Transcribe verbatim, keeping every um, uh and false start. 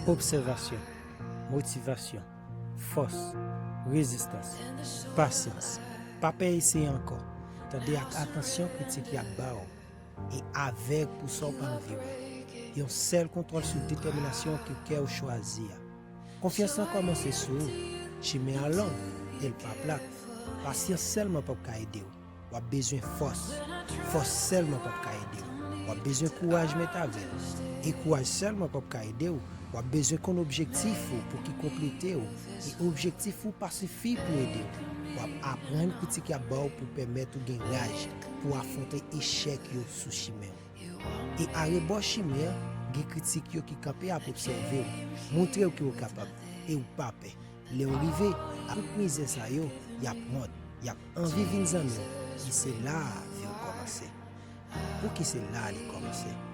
Obsèvasyon, motivasyon, fòs, rezistans, pasyans. Pa pè eseye ankò. Tande ak atansyon kritik y ap ba w e avèg pou sa w pa anvi wè. Yon sèl kontwòl sou detèminasyon ke kè w chwazi a. Konfyans lan kòmanse sou ou. Chimen an long e l pa plat. Pasyans sèlman p ap ka ede w. W ap bezwen fòs. Fòs sèlman p ap ka ede w. W ap bezwen kouraj met avè l. E kouraj sèlman p ap ka ede w. W ap bezwen konn objektif ou pou ki konplete w. E objektif ou pa sifi pou ede w. W ap aprann kritik y ap ba w pou pèmèt ou gen raj pou afwonte echèk yo sou chimen w. E arebò chimen an, gen kritik yo ki kanpe ap obsève w, montre w ke w kapab, e w pa pè. Lè w rive, ak tout mizè sa yo, y ap wont, y ap anvi vin zanmi w, e se la a vi w kòmanse. Pouki se la a li kòmanse?